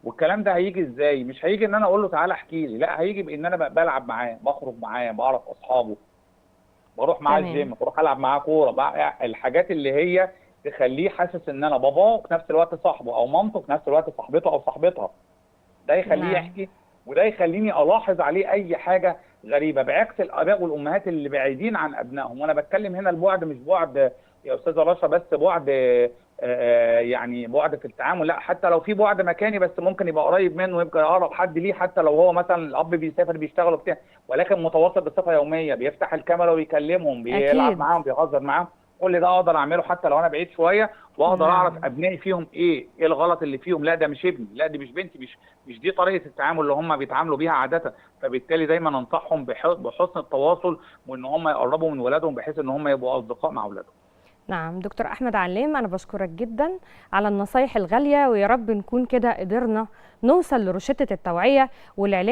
والكلام ده هيجي ازاي؟ مش هيجي ان انا اقول له تعالى احكي لي، لا، هيجي بان انا بلعب معاه، بخرج معاه، بعرف اصحابه، بروح معاه الجيم، بروح العب معاه كوره، الحاجات اللي هي تخليه حاسس ان انا باباه وفي نفس الوقت صاحبه، او مامته في نفس الوقت صاحبته او صاحبتها. ده يخليه يحكي، وده يخليني الاحظ عليه اي حاجة غريبة، بعكس الاباء والامهات اللي بعيدين عن ابنائهم. وانا بتكلم هنا البعد مش بعد يا استاذه رشا بس بعد يعني بعد في التعامل، لا، حتى لو في بعد مكاني بس ممكن يبقى قريب منه ويبقى اقرب حد ليه، حتى لو هو مثلا الاب بيسافر بيشتغل وبتاع، ولكن متواصل بصفة يومية، بيفتح الكاميرا ويكلمهم، بيلعب معاهم، بيهزر معاهم. كل ده اقدر اعمله حتى لو انا بعيد شوية، واقدر اعرف ابنائي فيهم ايه، ايه الغلط اللي فيهم، لا ده مش ابني، لا دي مش بنتي، مش دي طريقه التعامل اللي هم بيتعاملوا بيها عادة. فبالتالي دايما انصحهم بحسن التواصل، وان هم يقربوا من ولادهم بحيث ان هم يبقوا اصدقاء مع اولادهم. نعم دكتور أحمد علام، أنا بشكرك جدا على النصايح الغالية، ويا رب نكون كده قدرنا نوصل لروشتة التوعية والعلاج.